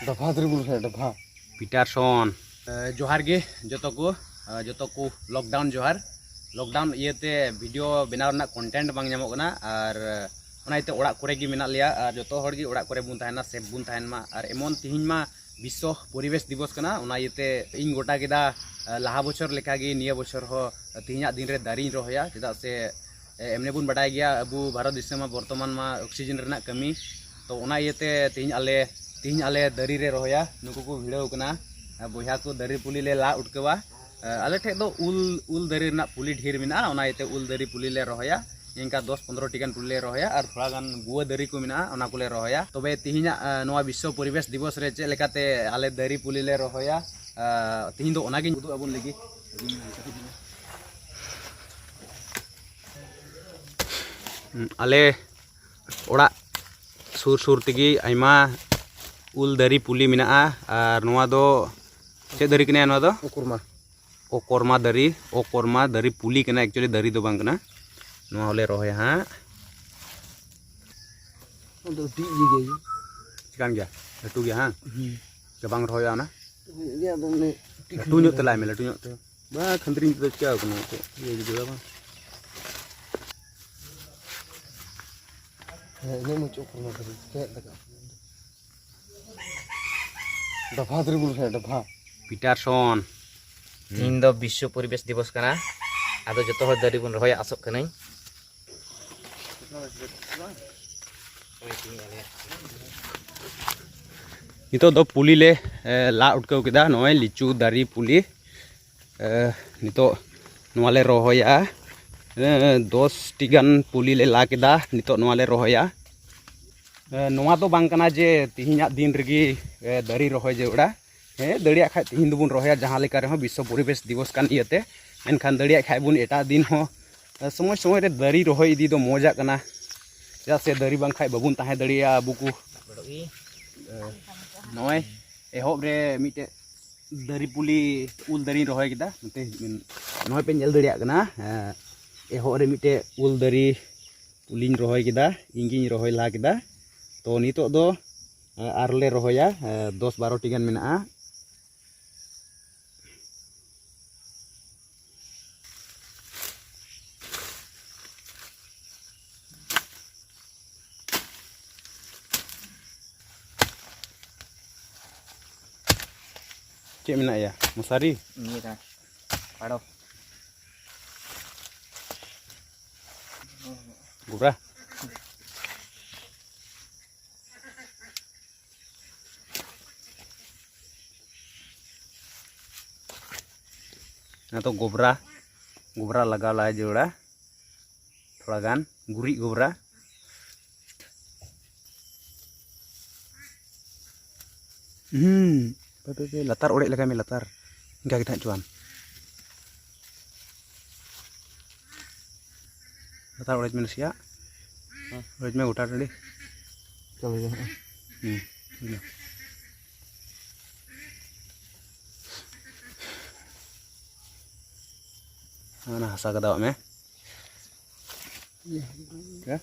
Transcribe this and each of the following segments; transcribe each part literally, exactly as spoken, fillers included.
ᱰᱟᱵᱷᱟ ᱫᱟᱨᱮ ᱵᱩᱞ ᱨᱮ ᱰᱟᱵᱷᱟ᱾ ᱯᱤᱴᱟᱨᱥᱚᱱ᱾ ᱮ, ᱡᱚᱦᱟᱨ ᱜᱮ ᱡᱚᱛᱚ ᱠᱚ, ᱮ, ᱡᱚᱛᱚ ᱠᱚ ᱞᱚᱠᱰᱟᱣᱩᱱ ᱡᱚᱦᱟᱨ᱾ ᱞᱚᱠᱰᱟᱣᱩᱱ ᱤᱭᱟᱹᱛᱮ ᱵᱷᱤᱰᱤᱭᱳ ᱵᱮᱱᱟᱣ ᱨᱮᱱᱟᱜ ᱠᱚᱱᱴᱮᱱᱴ ᱵᱟᱝ ᱧᱟᱢᱚᱜ ᱠᱟᱱᱟ, ᱟᱨ, ᱮ, ᱚᱱᱟ ᱤᱭᱟᱹᱛᱮ ᱚᱲᱟᱜ ᱠᱚᱨᱮ ᱜᱮ ᱢᱮᱱᱟᱜ ᱞᱮᱭᱟ, ᱟᱨ ᱡᱚᱛᱚ ᱦᱚᱲ ᱜᱮ ᱚᱲᱟᱜ ᱠᱚᱨᱮ ᱵᱚᱱ ᱛᱟᱦᱮᱱᱟ, ᱥᱮᱯᱷ ᱵᱚᱱ ᱛᱟᱦᱮᱱ ᱢᱟ᱾ ᱟᱨ ᱮᱢᱚᱱ ᱛᱤᱦᱤᱧ ᱢᱟ ᱵᱤᱥᱥᱚ ᱯᱚᱨᱤᱵᱮᱥ ᱫᱤᱵᱚᱥ ᱠᱟᱱᱟ, ᱚᱱᱟ ᱤᱭᱟᱹᱛᱮ ᱤᱧ ᱜᱚᱴᱟ ᱠᱮᱫᱟ, ᱮ, ᱞᱟᱦᱟ ᱵᱚᱪᱷᱚᱨ ᱞᱮᱠᱟᱜᱮ ᱱᱤᱭᱟᱹ ᱵᱚᱪᱷᱚᱨ ᱦᱚᱸ ᱛᱤᱦᱤᱧᱟᱜ ᱫᱤᱱ ᱨᱮ ᱫᱟᱨᱮᱧ ᱨᱚᱦᱚᱭᱟ, ᱪᱮᱫᱟᱜ ᱥᱮ ᱮ, ᱮᱢᱱᱤ ᱵᱚᱱ ᱵᱟᱰᱟᱭ ᱜᱮᱭᱟ, ᱟᱵᱚ ᱵᱷᱟᱨᱚᱛ ᱫᱤᱥᱚᱢ ᱢᱟ ᱵᱚᱨᱛᱚᱢᱟᱱ ᱢᱟ ᱚᱠᱥᱤᱡᱮᱱ ᱨᱮᱱᱟᱜ ᱠᱟᱹᱢᱤ᱾ ᱛᱚ ᱚᱱᱟ ᱤᱭᱟᱹᱛᱮ ᱛᱤᱦᱤᱧ ᱟᱞᱮ, ᱛᱤᱦᱤᱧ ᱟᱞᱮ ᱫᱟᱨᱮ ᱨᱮ ᱨᱚᱦᱚᱭᱟ, ᱱᱩᱠᱩ ᱠᱚ ᱵᱷᱤᱲᱟᱹᱣ ᱠᱟᱱᱟ᱾ ᱮ, ᱵᱚᱭᱦᱟ ᱠᱚ ᱫᱟᱨᱮ ᱯᱩᱞᱤ ᱞᱮ ᱞᱟ ᱩᱴᱠᱟᱹᱣᱟ᱾ ᱮ, ᱟᱞᱮ ᱴᱷᱮᱡ ᱫᱚ ᱩᱞ, ᱩᱞ ᱫᱟᱨᱮ ᱨᱮᱱᱟᱜ ᱯᱩᱞᱤ ᱰᱷᱮᱨ ᱢᱮᱱᱟᱜᱼᱟ, ᱚᱱᱟ ᱤᱭᱟᱹᱛᱮ ᱩᱞ ᱫᱟᱨᱮ ᱯᱩᱞᱤ ᱞᱮ ᱨᱚᱦᱚᱭᱟ᱾ ᱤᱱᱠᱟ ᱫᱚᱥ ᱯᱚᱱᱫᱽᱨᱚ ᱴᱤ ᱜᱟᱱ ᱯᱩᱞᱤ ᱞᱮ ᱨᱚᱦᱚᱭᱟ, ᱟᱨ ᱛᱷᱚᱲᱟ ᱜᱟᱱ ᱜᱩᱣᱟᱹ ᱫᱟᱨᱮ ᱠᱚ ᱢᱮᱱᱟᱜᱼᱟ, ᱚᱱᱟ ᱠᱚᱞᱮ ᱨᱚᱦᱚᱭᱟ᱾ ᱛᱚᱵᱮ ᱛᱤᱦᱤᱧᱟᱜ, ᱮ, ᱱᱚᱣᱟ ᱵᱤᱥᱥᱚ ᱯᱚᱨᱤᱵᱮᱥ ᱫᱤᱵᱚᱥ ᱨᱮ ᱪᱮᱫ ᱞᱮᱠᱟᱛᱮ ᱟᱞᱮ ᱫᱟᱨᱮ ᱯᱩᱞᱤ ᱞᱮ ᱨᱚᱦᱚᱭᱟ, ᱮ, ᱛᱤᱦᱤᱧ ᱫᱚ ᱚᱱᱟᱜᱤᱧ ᱩᱫᱩᱜ ᱟᱵᱚᱱ ᱞᱟᱹᱜᱤᱫ᱾ ᱟᱞᱮ ᱚᱲᱟᱜ ᱥᱩᱨ ᱥᱩᱨ ᱛᱮᱜᱮ ᱟᱭᱢᱟ ᱩᱞ ᱫᱟᱨᱮ ᱯᱩᱞᱤ ᱢᱮᱱᱟᱜᱼᱟ᱾ ᱟᱨ ᱱᱚᱣᱟ ᱫᱚ ᱪᱮᱫ ᱫᱟᱨᱮ ᱠᱟᱱᱟ? ᱱᱚᱣᱟ ᱫᱚ ᱚᱠᱩᱨᱢᱟ᱾ ᱚᱠᱚᱨᱢᱟ ᱫᱟᱨᱮ, ᱚᱠᱚᱨᱢᱟ ᱫᱟᱨᱮ ᱯᱩᱞᱤ ᱠᱟᱱᱟ, actually ᱫᱟᱨᱮ ᱫᱚ ᱵᱟᱝ ᱠᱟᱱᱟ᱾ ᱱᱚᱣᱟ ᱦᱚᱸᱞᱮ ᱨᱚᱦᱚᱭᱟ ᱦᱟᱸᱜ᱾ ᱟᱫᱚ ᱟᱹᱰᱤ ᱤᱭᱟᱹ ᱜᱮᱭᱟ᱾ ᱪᱤᱠᱟᱹᱱ ᱜᱮᱭᱟ? ᱞᱟᱹᱴᱩ ᱜᱮᱭᱟ ᱦᱟᱸᱜ? ᱦᱩᱸ᱾ ᱥᱮ ᱵᱟᱝ ᱨᱚᱦᱚᱭᱟ ᱚᱱᱟ? ᱦᱩᱭᱩᱜ ᱜᱮᱭᱟ, ᱟᱫᱚ ᱚᱱᱮ ᱞᱟᱹᱴᱩ ᱧᱚᱜ ᱛᱮ ᱞᱟᱭ ᱢᱮ, ᱞᱟᱹᱴᱩ ᱧᱚᱜ ᱛᱮ᱾ ᱵᱟ, ᱠᱷᱟᱹᱱᱫᱽᱨᱤᱧ ᱛᱮᱫᱚ ᱪᱤᱠᱟᱹ ᱠᱟᱱᱟ? ᱤᱭᱟᱹ ᱜᱤᱫᱽᱨᱟᱹ ᱵᱟᱝ? ᱦᱮᱸ, ᱤᱱᱟᱹᱜ ᱢᱚᱡᱽ ᱚᱠᱚᱨᱢᱟ ᱫᱟᱨᱮ, ᱪᱤᱠᱟᱹᱭᱮᱫ ᱞᱮᱠᱟ᱾ ᱰᱟᱵᱷᱟ ᱫᱟᱨᱮ ᱵᱩᱞ ᱨᱮ ᱰᱟᱵᱷᱟ᱾ ᱯᱤᱴᱟᱨᱥᱚᱱ᱾ ᱛᱤᱦᱤᱧ ᱫᱚ ᱵᱤᱥᱥᱚ ᱯᱚᱨᱤᱵᱮᱥ ᱫᱤᱵᱚᱥ ᱠᱟᱱᱟ, ᱟᱫᱚ ᱡᱚᱛᱚ ᱦᱚᱲ ᱫᱟᱨᱮ ᱵᱚᱱ ᱨᱚᱦᱚᱭᱟ, ᱟᱥᱚᱜ ᱠᱟᱹᱱᱟᱹᱧ᱾ ᱱᱤᱛᱚᱜ ᱫᱚ ᱯᱩᱞᱤ ᱞᱮ, ᱮ, ᱞᱟ ᱩᱴᱠᱟᱹᱣ ᱠᱮᱫᱟ, ᱱᱚᱜᱼᱚᱭ ᱞᱤᱪᱩ ᱫᱟᱨᱮ ᱯᱩᱞᱤ᱾ ᱮ, ᱱᱤᱛᱚᱜ ᱱᱚᱣᱟ ᱞᱮ ᱨᱚᱦᱚᱭᱟ᱾ ᱮ, ᱫᱚᱥ ᱴᱤ ᱜᱟᱱ ᱯᱩᱞᱤ ᱞᱮ ᱞᱟ ᱠᱮᱫᱟ, ᱱᱤᱛᱚᱜ ᱱᱚᱣᱟ ᱞᱮ ᱨᱚᱦᱚᱭᱟ᱾ ᱮ, ᱱᱚᱣᱟ ᱫᱚ ᱵᱟᱝ ᱠᱟᱱᱟ ᱡᱮ ᱛᱤᱦᱤᱧᱟᱜ ᱫᱤᱱ ᱨᱮᱜᱮ, ᱮ, ᱫᱟᱨᱮ ᱨᱚᱦᱚᱭ ᱡᱟᱹᱨᱩᱲᱟ᱾ ᱦᱮᱸ, ᱫᱟᱲᱮᱭᱟᱜ ᱠᱷᱟᱡ ᱛᱤᱦᱤᱧ ᱫᱚᱵᱚᱱ ᱨᱚᱦᱚᱭᱟ, ᱡᱟᱦᱟᱸ ᱞᱮᱠᱟ ᱨᱮᱦᱚᱸ ᱵᱤᱥᱥᱚ ᱯᱚᱨᱤᱵᱮᱥ ᱫᱤᱵᱚᱥ ᱠᱟᱱ ᱤᱭᱟᱹᱛᱮ᱾ ᱢᱮᱱᱠᱷᱟᱱ ᱫᱟᱲᱮᱭᱟᱜ ᱠᱷᱟᱡ ᱵᱚᱱ ᱮᱴᱟᱜ ᱫᱤᱱ ᱦᱚᱸ, ᱮ, ᱥᱚᱢᱚᱭ ᱥᱚᱢᱚᱭ ᱨᱮ ᱫᱟᱨᱮ ᱨᱚᱦᱚᱭ ᱤᱫᱤ ᱫᱚ ᱢᱚᱡᱟᱜ ᱠᱟᱱᱟ, ᱪᱮᱫᱟᱜ ᱥᱮ ᱫᱟᱨᱮ ᱵᱟᱝ ᱠᱷᱟᱡ ᱵᱟᱵᱚᱱ ᱛᱟᱦᱮᱸ ᱫᱟᱲᱮᱭᱟᱜᱼᱟ ᱟᱵᱚ ᱠᱚ᱾ ᱮ, ᱱᱚᱜᱼᱚᱭ ᱮᱦᱚᱵ ᱨᱮ ᱢᱤᱫᱴᱮᱡ ᱫᱟᱨᱮ ᱯᱩᱞᱤ, ᱩᱞ ᱫᱟᱨᱮᱧ ᱨᱚᱦᱚᱭ ᱠᱮᱫᱟ᱾ ᱱᱚᱛᱮ ᱱᱚᱜᱼᱚᱭ ᱯᱮ ᱧᱮᱞ ᱫᱟᱲᱮᱭᱟᱜ ᱠᱟᱱᱟ, ᱮ, ᱮᱦᱚᱵ ᱨᱮ ᱢᱤᱫᱴᱮᱡ ᱩᱞ ᱫᱟᱨᱮ ᱯᱩᱞᱤᱧ ᱨᱚᱦᱚᱭ ᱠᱮᱫᱟ, ᱤᱧ ᱜᱤᱧ ᱨᱚᱦᱚᱭ ᱞᱟᱦᱟ ᱠᱮᱫᱟ᱾ ᱛᱚ ᱱᱤᱛᱚᱜ ᱫᱚ ᱟᱨᱞᱮ ᱨᱚᱦᱚᱭᱟ, ᱫᱚᱥ ᱵᱟᱨᱚ ᱴᱤ ᱜᱟᱱ ᱢᱮᱱᱟᱜᱼᱟ᱾ ᱪᱮᱫ ᱢᱮᱱᱟᱜ ᱭᱟ? ᱢᱚᱥᱟᱨᱤ? ᱱᱤᱭᱟᱹ ᱠᱟᱱᱟ᱾ ᱯᱟᱲᱚ᱾ ᱜᱚᱵᱨᱟ᱾ ᱚᱱᱟ ᱫᱚ ᱜᱚᱵᱨᱟ, ᱜᱚᱵᱨᱟ ᱞᱟᱜᱟᱣ ᱞᱟᱦᱟ ᱡᱟᱹᱨᱩᱲᱟ᱾ ᱛᱷᱚᱲᱟ ᱜᱟᱱ ᱜᱩᱨᱤᱡ ᱜᱚᱵᱨᱟ᱾ ᱦᱩᱸ, ᱦᱟᱯᱮ, ᱦᱟᱯᱮ, ᱦᱟᱯᱮ, ᱞᱟᱛᱟᱨ ᱚᱲᱮᱡ ᱞᱮᱠᱟᱭ ᱢᱮ, ᱞᱟᱛᱟᱨ᱾ ᱤᱱᱠᱟ ᱜᱮ ᱛᱟᱦᱮᱸ ᱦᱚᱪᱚᱣᱟᱱ᱾ ᱞᱟᱛᱟᱨ ᱚᱲᱮᱡ ᱢᱮ ᱱᱟᱥᱮᱭᱟᱜ᱾ ᱦᱮᱸ᱾ ᱚᱲᱮᱡ ᱢᱮ ᱜᱚᱴᱟ ᱴᱟᱺᱰᱤ᱾ ᱪᱟᱞᱟᱜ ᱜᱮ ᱦᱟᱸᱜ᱾ ᱦᱩᱸ, ᱦᱩᱸ᱾ ᱚᱱᱟ ᱦᱟᱥᱟ ᱜᱟᱫᱟᱣᱟᱜ ᱢᱮ᱾ ᱦᱮᱸ?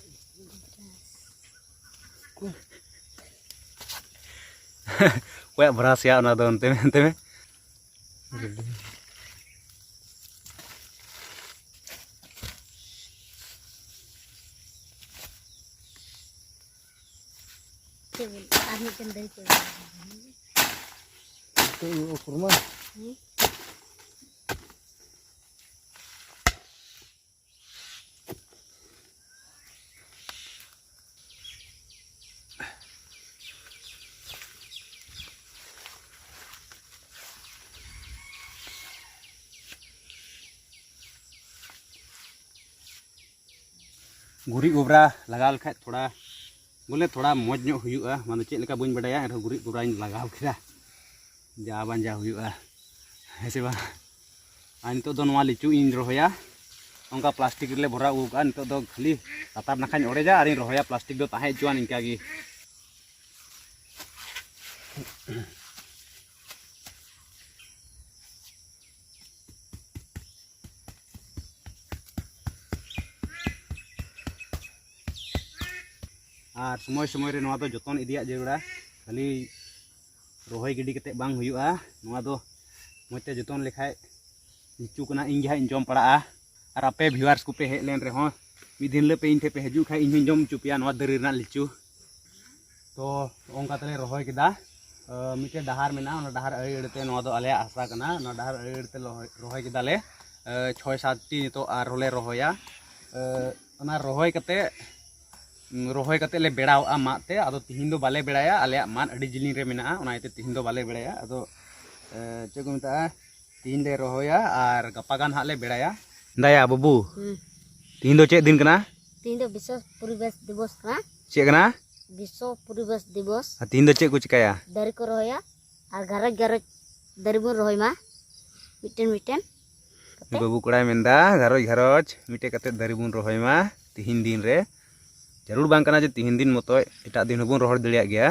ᱚᱠᱚᱭᱟᱜ ᱵᱨᱟᱥ ᱭᱟ ᱚᱱᱟ ᱫᱚ? ᱚᱱᱛᱮ ᱢᱮ, ᱚᱱᱛᱮ ᱢᱮ᱾ ᱪᱮᱫ ᱵᱚᱞᱮ? ᱟᱨ ᱢᱤᱫᱴᱮᱱ ᱫᱟᱨᱮ ᱪᱮᱫ ᱵᱚᱞᱮ? ᱱᱤᱛᱚᱜ ᱩᱯᱨᱩᱢᱟ? ᱦᱮᱸ? ᱜᱩᱨᱤᱡ ᱜᱚᱵᱨᱟ ᱞᱟᱜᱟᱣ ᱞᱮᱠᱷᱟᱡ ᱛᱷᱚᱲᱟ, ᱵᱚᱞᱮ, ᱛᱷᱚᱲᱟ ᱢᱚᱡᱽ ᱧᱚᱜ ᱦᱩᱭᱩᱜᱼᱟ᱾ ᱢᱟᱱᱮ ᱪᱮᱫ ᱞᱮᱠᱟ ᱵᱟᱹᱧ ᱵᱟᱰᱟᱭᱟ, ᱮᱱᱨᱮᱦᱚᱸ ᱜᱩᱨᱤᱡ ᱜᱚᱵᱨᱟᱧ ᱞᱟᱜᱟᱣ ᱠᱮᱫᱟ, ᱡᱟ ᱵᱟᱝ ᱡᱟ ᱦᱩᱭᱩᱜᱼᱟ, ᱦᱮᱸ ᱥᱮ ᱵᱟᱝ? ᱟᱨ ᱱᱤᱛᱚᱜ ᱫᱚ ᱱᱚᱣᱟ ᱞᱤᱪᱩ ᱤᱧ ᱨᱚᱦᱚᱭᱟ, ᱚᱱᱠᱟ ᱯᱞᱟᱥᱴᱤᱠ ᱨᱮᱞᱮ ᱵᱷᱚᱨᱟᱣ ᱟᱹᱜᱩ ᱠᱟᱜᱼᱟ᱾ ᱱᱤᱛᱚᱜ ᱫᱚ ᱠᱷᱟᱹᱞᱤ ᱞᱟᱛᱟᱨ ᱱᱟᱠᱷᱟᱧ ᱚᱲᱮᱡᱟ ᱟᱨᱤᱧ ᱨᱚᱦᱚᱭᱟ, ᱯᱞᱟᱥᱴᱤᱠ ᱫᱚ ᱛᱟᱦᱮᱸ ᱦᱚᱪᱚᱣᱟᱱ ᱤᱱᱠᱟ ᱜᱮ᱾ ᱟᱨ ᱥᱚᱢᱚᱭ ᱥᱚᱢᱚᱭ ᱨᱮ ᱱᱚᱣᱟ ᱫᱚ ᱡᱚᱛᱚᱱ ᱤᱫᱤᱭᱟᱜ ᱡᱟᱹᱨᱩᱲᱟ᱾ ᱠᱷᱟᱹᱞᱤ ᱨᱚᱦᱚᱭ ᱜᱤᱰᱤ ᱠᱟᱛᱮ ᱵᱟᱝ ᱦᱩᱭᱩᱜᱼᱟ, ᱱᱚᱣᱟ ᱫᱚ ᱢᱚᱡᱽ ᱛᱮ ᱡᱚᱛᱚᱱ ᱞᱮᱠᱷᱟᱡ ᱞᱤᱪᱩ ᱠᱟᱱᱟ, ᱤᱧ ᱜᱮ ᱦᱟᱸᱜ ᱤᱧ ᱡᱚᱢ ᱯᱟᱲᱟᱜᱼᱟ᱾ ᱟᱨ ᱟᱯᱮ viewers ᱠᱚᱯᱮ ᱦᱮᱡ ᱞᱮᱱ ᱨᱮᱦᱚᱸ, ᱢᱤᱫ ᱫᱤᱱ ᱦᱤᱞᱳᱜ ᱯᱮ ᱤᱧ ᱴᱷᱮᱱ ᱯᱮ ᱦᱤᱡᱩᱜ ᱠᱷᱟᱡ, ᱤᱧ ᱦᱚᱸᱧ ᱡᱚᱢ ᱦᱚᱪᱚ ᱯᱮᱭᱟ ᱱᱚᱣᱟ ᱫᱟᱨᱮ ᱨᱮᱱᱟᱜ ᱞᱤᱪᱩ᱾ ᱛᱚ ᱚᱱᱠᱟ ᱛᱮᱞᱮ ᱨᱚᱦᱚᱭ ᱠᱮᱫᱟ᱾ ᱟᱸ, ᱢᱤᱫᱴᱮᱡ ᱰᱟᱦᱟᱨ ᱢᱮᱱᱟᱜᱼᱟ, ᱚᱱᱟ ᱰᱟᱦᱟᱨ ᱟᱲᱮ ᱟᱲᱮ ᱛᱮ, ᱱᱚᱣᱟ ᱫᱚ ᱟᱞᱮᱭᱟᱜ ᱦᱟᱥᱟ ᱠᱟᱱᱟ, ᱚᱱᱟ ᱰᱟᱦᱟᱨ ᱟᱲᱮ ᱟᱲᱮ ᱛᱮ ᱨᱚᱦᱚᱭ, ᱨᱚᱦᱚᱭ ᱠᱮᱫᱟᱞᱮ᱾ ᱟᱸ, ᱪᱷᱚᱭ ᱥᱟᱛ ᱴᱤ ᱱᱤᱛᱚᱜ ᱟᱨᱦᱚᱸ ᱞᱮ ᱨᱚᱦᱚᱭᱟ᱾ ᱟᱸ, ᱚᱱᱟ ᱨᱚᱦᱚᱭ ᱠᱟᱛᱮ, ᱩᱸ, ᱨᱚᱦᱚᱭ ᱠᱟᱛᱮ ᱞᱮ ᱵᱮᱲᱟᱣᱟᱜᱼᱟ ᱢᱟᱫ ᱛᱮ᱾ ᱟᱫᱚ ᱛᱤᱦᱤᱧ ᱫᱚ ᱵᱟᱞᱮ ᱵᱮᱲᱟᱭᱟ, ᱟᱞᱮᱭᱟᱜ ᱢᱟᱫ ᱟᱹᱰᱤ ᱡᱤᱞᱤᱧ ᱨᱮ ᱢᱮᱱᱟᱜᱼᱟ, ᱚᱱᱟ ᱤᱭᱟᱹᱛᱮ ᱛᱤᱦᱤᱧ ᱫᱚ ᱵᱟᱞᱮ ᱵᱮᱲᱟᱭᱟ᱾ ᱟᱫᱚ, ᱟᱸ, ᱪᱮᱫ ᱠᱚ ᱢᱮᱛᱟᱜᱼᱟ, ᱛᱤᱦᱤᱧ ᱞᱮ ᱨᱚᱦᱚᱭᱟ ᱟᱨ ᱜᱟᱯᱟ ᱜᱟᱱ ᱦᱟᱸᱜ ᱞᱮ ᱵᱮᱲᱟᱭᱟ᱾ ᱫᱟᱭᱟ ᱵᱟᱹᱵᱩ, ᱦᱩᱸ᱾ ᱛᱤᱦᱤᱧ ᱫᱚ ᱪᱮᱫ ᱫᱤᱱ ᱠᱟᱱᱟ? ᱛᱤᱦᱤᱧ ᱫᱚ ᱵᱤᱥᱥᱚ ᱯᱚᱨᱤᱵᱮᱥ ᱫᱤᱵᱚᱥ ᱠᱟᱱᱟ᱾ ᱪᱮᱫ ᱠᱟᱱᱟ? ᱵᱤᱥᱥᱚ ᱯᱚᱨᱤᱵᱮᱥ ᱫᱤᱵᱚᱥ᱾ ᱟᱨ ᱛᱤᱦᱤᱧ ᱫᱚ ᱪᱮᱫ ᱠᱚ ᱪᱤᱠᱟᱹᱭᱟ? ᱫᱟᱨᱮ ᱠᱚ ᱨᱚᱦᱚᱭᱟ ᱟᱨ ᱜᱷᱟᱨᱚᱸᱡᱽ ᱜᱷᱟᱨᱚᱸᱡᱽ ᱫᱟᱨᱮ ᱵᱚᱱ ᱨᱚᱦᱚᱭ ᱢᱟ ᱢᱤᱫᱴᱮᱱ ᱢᱤᱫᱴᱮᱱ ᱠᱟᱛᱮ᱾ ᱵᱟᱹᱵᱩ ᱠᱚᱲᱟᱭ ᱢᱮᱱᱫᱟ, ᱜᱷᱟᱨᱚᱸᱡᱽ ᱜᱷᱟᱨᱚᱸᱡᱽ ᱢᱤᱫᱴᱮᱡ ᱠᱟᱛᱮ ᱫᱟᱨᱮ ᱵᱚᱱ ᱨᱚᱦᱚᱭ ᱢᱟ ᱛᱤᱦᱤᱧ ᱫᱤᱱ ᱨᱮ᱾ ᱡᱟᱹᱨᱩᱲ ᱵᱟᱝ ᱠᱟᱱᱟ ᱡᱮ ᱛᱤᱦᱤᱧ ᱫᱤᱱ ᱢᱚᱛᱚᱡ, ᱮᱴᱟᱜ ᱫᱤᱱ ᱦᱚᱸᱵᱚᱱ ᱨᱚᱦᱚᱭ ᱫᱟᱲᱮᱭᱟᱜ ᱜᱮᱭᱟ᱾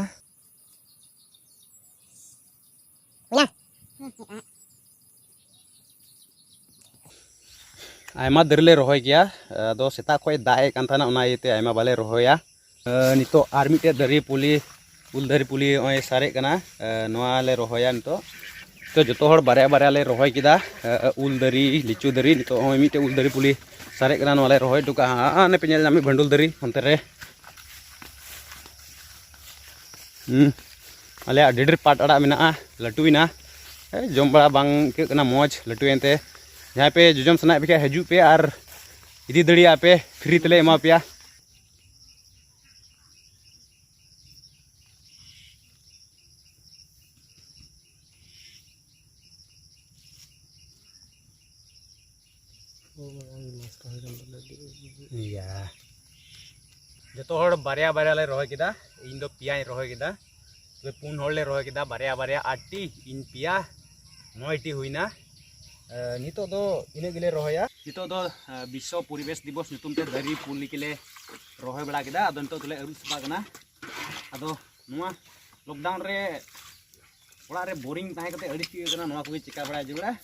ᱟᱭᱢᱟ ᱫᱟᱨᱮ ᱞᱮ ᱨᱚᱦᱚᱭ ᱜᱮᱭᱟ, ᱟᱫᱚ ᱥᱮᱛᱟᱜ ᱠᱷᱚᱡ ᱫᱟᱜ ᱮᱫ ᱠᱟᱱ ᱛᱟᱦᱮᱱᱟ, ᱚᱱᱟ ᱤᱭᱟᱹᱛᱮ ᱟᱭᱢᱟ ᱵᱟᱞᱮ ᱨᱚᱦᱚᱭᱟ᱾ ᱟᱸ, ᱱᱤᱛᱚᱜ ᱟᱨ ᱢᱤᱫᱴᱮᱡ ᱫᱟᱨᱮ ᱯᱩᱞᱤ, ᱩᱞ ᱫᱟᱨᱮ ᱯᱩᱞᱤ ᱱᱚᱜᱼᱚᱭ ᱥᱟᱨᱮᱡ ᱠᱟᱱᱟ᱾ ᱟᱸ, ᱱᱚᱣᱟ ᱞᱮ ᱨᱚᱦᱚᱭᱟ ᱱᱤᱛᱚᱜ᱾ ᱛᱚ ᱡᱚᱛᱚ ᱦᱚᱲ ᱵᱟᱨᱭᱟ ᱵᱟᱨᱭᱟ ᱞᱮ ᱨᱚᱦᱚᱭ ᱠᱮᱫᱟ᱾ ᱟᱸ, ᱩᱞ ᱫᱟᱨᱮ, ᱞᱤᱪᱩ ᱫᱟᱨᱮ, ᱱᱤᱛᱚᱜ ᱱᱚᱜᱼᱚᱭ ᱢᱤᱫᱴᱮᱡ ᱩᱞ ᱫᱟᱨᱮ ᱯᱩᱞᱤ ᱥᱟᱨᱮᱡ ᱠᱟᱱᱟ, ᱱᱚᱣᱟ ᱞᱮ ᱨᱚᱦᱚᱭ ᱦᱚᱴᱚ ᱠᱟᱜᱼᱟ᱾ ᱦᱟᱸ, ᱦᱟᱱᱮ ᱯᱮ ᱧᱮᱞ ᱧᱟᱢᱮᱫ ᱵᱷᱟᱱᱰᱩᱞ ᱫᱟᱨᱮ ᱚᱱᱛᱮ ᱨᱮ᱾ ᱦᱩᱸ, ᱟᱞᱮᱭᱟᱜ ᱰᱷᱮᱨ ᱰᱷᱮᱨ ᱯᱟᱴ ᱟᱲᱟᱜ ᱢᱮᱱᱟᱜᱼᱟ, ᱞᱟᱹᱴᱩᱭᱮᱱᱟ᱾ ᱮ, ᱡᱚᱢ ᱵᱟᱲᱟ ᱵᱟᱝ ᱟᱹᱭᱠᱟᱹᱜ ᱠᱟᱱᱟ ᱢᱚᱡᱽ ᱞᱟᱹᱴᱩᱭᱮᱱ ᱛᱮ᱾ ᱡᱟᱦᱟᱸᱭ ᱯᱮ ᱡᱚᱡᱚᱢ ᱥᱟᱱᱟᱭᱮᱫ ᱯᱮ ᱠᱷᱟᱡ ᱦᱤᱡᱩᱜ ᱯᱮ ᱟᱨ ᱤᱫᱤ ᱫᱟᱲᱮᱭᱟᱜᱼᱟ ᱯᱮ, free ᱛᱮᱞᱮ ᱮᱢᱟ ᱯᱮᱭᱟ᱾ ᱤᱭᱟ᱾ ᱡᱚᱛᱚ ᱦᱚᱲ ᱵᱟᱨᱭᱟ ᱵᱟᱨᱭᱟ ᱞᱮ ᱨᱚᱦᱚᱭ ᱠᱮᱫᱟ, ᱤᱧ ᱫᱚ ᱯᱮᱭᱟᱧ ᱨᱚᱦᱚᱭ ᱠᱮᱫᱟ᱾ ᱛᱚᱵᱮ ᱯᱩᱱ ᱦᱚᱲ ᱞᱮ ᱨᱚᱦᱚᱭ ᱠᱮᱫᱟ, ᱵᱟᱨᱭᱟ ᱵᱟᱨᱭᱟ ᱟᱴ ᱴᱤ, ᱤᱧ ᱯᱮᱭᱟ, ᱱᱚᱭ ᱴᱤ ᱦᱩᱭᱱᱟ᱾ ᱮ, ᱱᱤᱛᱚᱜ ᱫᱚ ᱤᱱᱟᱹᱜ ᱜᱮᱞᱮ ᱨᱚᱦᱚᱭᱟ᱾ ᱱᱤᱛᱚᱜ ᱫᱚ, ᱮ, ᱵᱤᱥᱥᱚ ᱯᱚᱨᱤᱵᱮᱥ ᱫᱤᱵᱚᱥ ᱧᱩᱛᱩᱢ ᱛᱮ ᱫᱟᱨᱮ ᱯᱩᱞᱤ ᱠᱚᱞᱮ ᱨᱚᱦᱚᱭ ᱵᱟᱲᱟ ᱠᱮᱫᱟ᱾ ᱟᱫᱚ ᱱᱤᱛᱚᱜ ᱫᱚᱞᱮ ᱟᱹᱨᱩᱵ ᱥᱟᱯᱷᱟᱜ ᱠᱟᱱᱟ᱾ ᱟᱫᱚ ᱱᱚᱣᱟ lockdown ᱨᱮ ᱚᱲᱟᱜ ᱨᱮ boring ᱛᱟᱦᱮᱸ ᱠᱟᱛᱮ ᱟᱹᱲᱤᱥ ᱜᱮ ᱟᱹᱭᱠᱟᱹᱜ ᱠᱟᱱᱟ, ᱱᱚᱣᱟ ᱠᱚᱜᱮ ᱪᱮᱠᱟ ᱵᱟᱲᱟᱭ ᱡᱟᱹᱨᱩᱲᱟ᱾